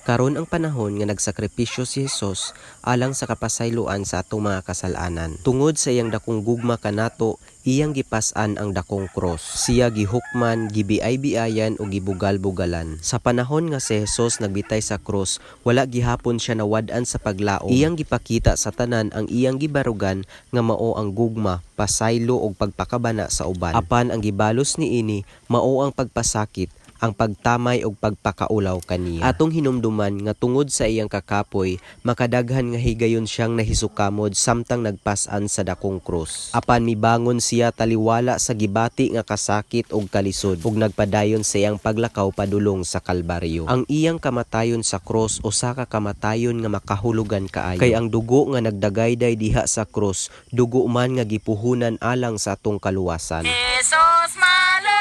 Karon ang panahon nga nagsakripisyo si Hesus alang sa kapasayloan sa atong mga kasal-anan. Tungod sa iyang dakong gugma kanato, iyang gipas-an ang dakong krus. Siya gihukman, gibiay-biayan ug gibugal-bugalan. Sa panahon nga si Hesus nagbitay sa krus, wala gihapon siya nawad-an sa paglaom. Iyang gipakita sa tanan ang iyang gibarugan nga mao ang gugma, pasaylo ug pagpakabana sa uban. Apan ang gibalos niini mao ang pagpasakit, ang pagtamay og pagpakaulaw kaniya. Atong hinumduman nga tungod sa iyang kakapoy, makadaghan nga higayon siyang nahisukamod samtang nagpas-an sa dakong krus. Apan mibangon siya taliwala sa gibati nga kasakit og kalisod ug nagpadayon sa iyang paglakaw padulong sa Kalbaryo. Ang iyang kamatayon sa krus usa ka kamatayon nga makahulugan kaayo. Kay ang dugo nga nagdagayday diha sa krus, dugo man nga gipuhunan alang sa atong kaluwasan. Jesus maloy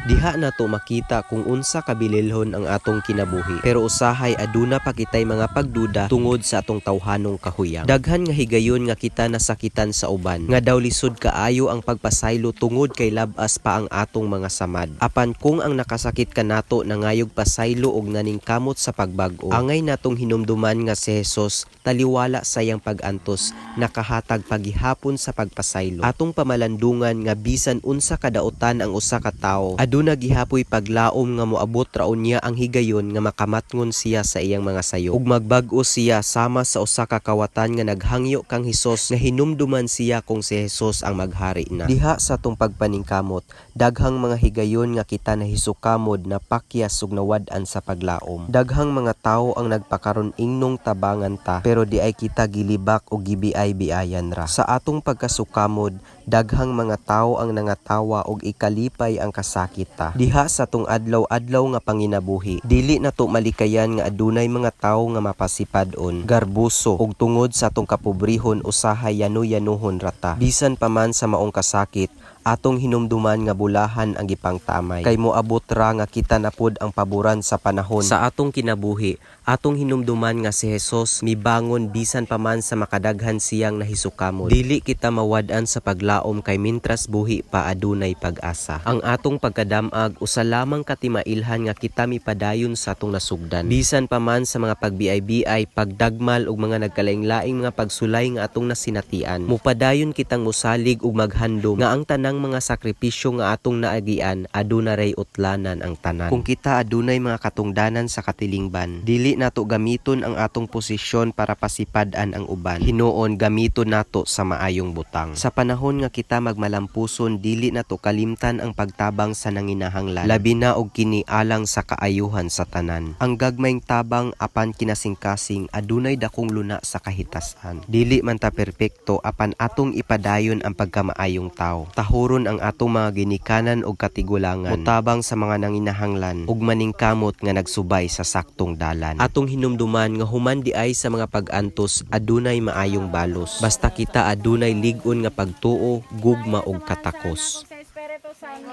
Diha nato makita kung unsa kabililhon ang atong kinabuhi. Pero usahay aduna pa kitay mga pagduda tungod sa atong tawhanong kahuyang. Daghan nga higayon nga kita nasakitan sa uban. Nga daw lisod kaayo ang pagpasaylo tungod kay labas pa ang atong mga samad. Apan kung ang nakasakit kanato nangayog pasaylo og naningkamot sa pagbag-o, angay natong hinumduman nga si Jesus taliwala sa iyang pag-antos, nakahatag pagihapon sa pagpasaylo. Atong pamalandungan nga bisan unsa kadaotan ang usa ka tawo, aduna gihapoy paglaom nga moabot raon niya ang higayon nga makamatngon siya sa iyang mga sayo ug magbag-o siya sama sa usa ka kawatan nga naghangyo kang Hesus nga hinumduman siya kung si Hesus ang maghari na. Diha sa atong pagpaningkamot, daghang mga higayon nga kita nahisukamod na pakyas ug nawad-an sa paglaom. Daghang mga tawo ang nagpakaron ingnong tabangan ta, pero di ay kita gilibak o gibiay-biayan ra. Sa atong pagkasukamod, daghang mga tawo ang nangatawa og ikalipay ang kasakit ta. Diha sa atong adlaw-adlaw nga panginabuhi, dili nato malikayan nga adunay mga tawo nga mapasipad-on, garbuso ug tungod sa atong kapobrehon usahay yano-yanuhon ra ta. Bisan pa man sa maong kasakit, atong hinumduman nga bulahan ang gipangtamay. Kay moabot ra nga kita na pod ang paboran sa panahon. Sa atong kinabuhi, atong hinumduman nga si Hesus mibangon bisan pa man sa makadaghan siyang nahisukamod. Dili kita mawad-an sa paglaom kay mintras buhi pa adunay pag-asa. Ang atong pagkadamag usa lamang katimailhan nga kita mipadayon sa atong nasugdan. Bisan pa man sa mga pagbiay-biay, pagdagmal ug mga nagkalaing-laing mga pagsulay nga atong nasinatian, mupadayon kitang musalig ug maghandom nga ang tanang mga sakripisyo nga atong naagian aduna ray utlanan ang tanan. Kung kita adunay mga katungdanan sa katilingban, dili nato gamiton ang atong posisyon para pasipad-an ang uban. Hinuon gamiton nato sa maayong butang. Sa panahon nga kita magmalampuson, dili nato kalimtan ang pagtabang sa nanginahanglan. Labi na og kini alang sa kaayuhan sa tanan. Ang gagmayng tabang apan kinasingkasing adunay dakong luna sa kahitasan. Dili man ta perpekto apan atong ipadayon ang pagkamaayong tawo. Tahuron ang atong mga ginikanan og katigulangan. Motabang sa mga nanginahanglan ug maningkamot nga nagsubay sa saktong dalan. Atong hinumduman nga human diay sa mga pag-antos adunay maayong balos. Basta kita adunay lig-on nga pagtuo, gugma ug katakos. Sa Espiritu Santo.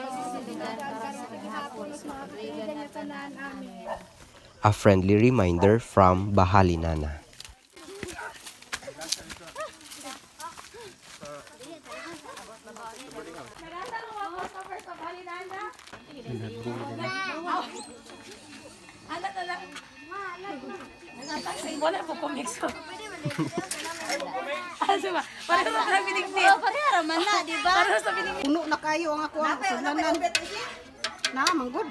A friendly reminder from Bahalinana. Anak na lang. Wala po kumikso. Ano ba? Pareho sa pinigpit. Pareho raman na, di ba? Pareho sa pinigpit. Puno na kayo ang ako ang sudlanan. Na, manggod.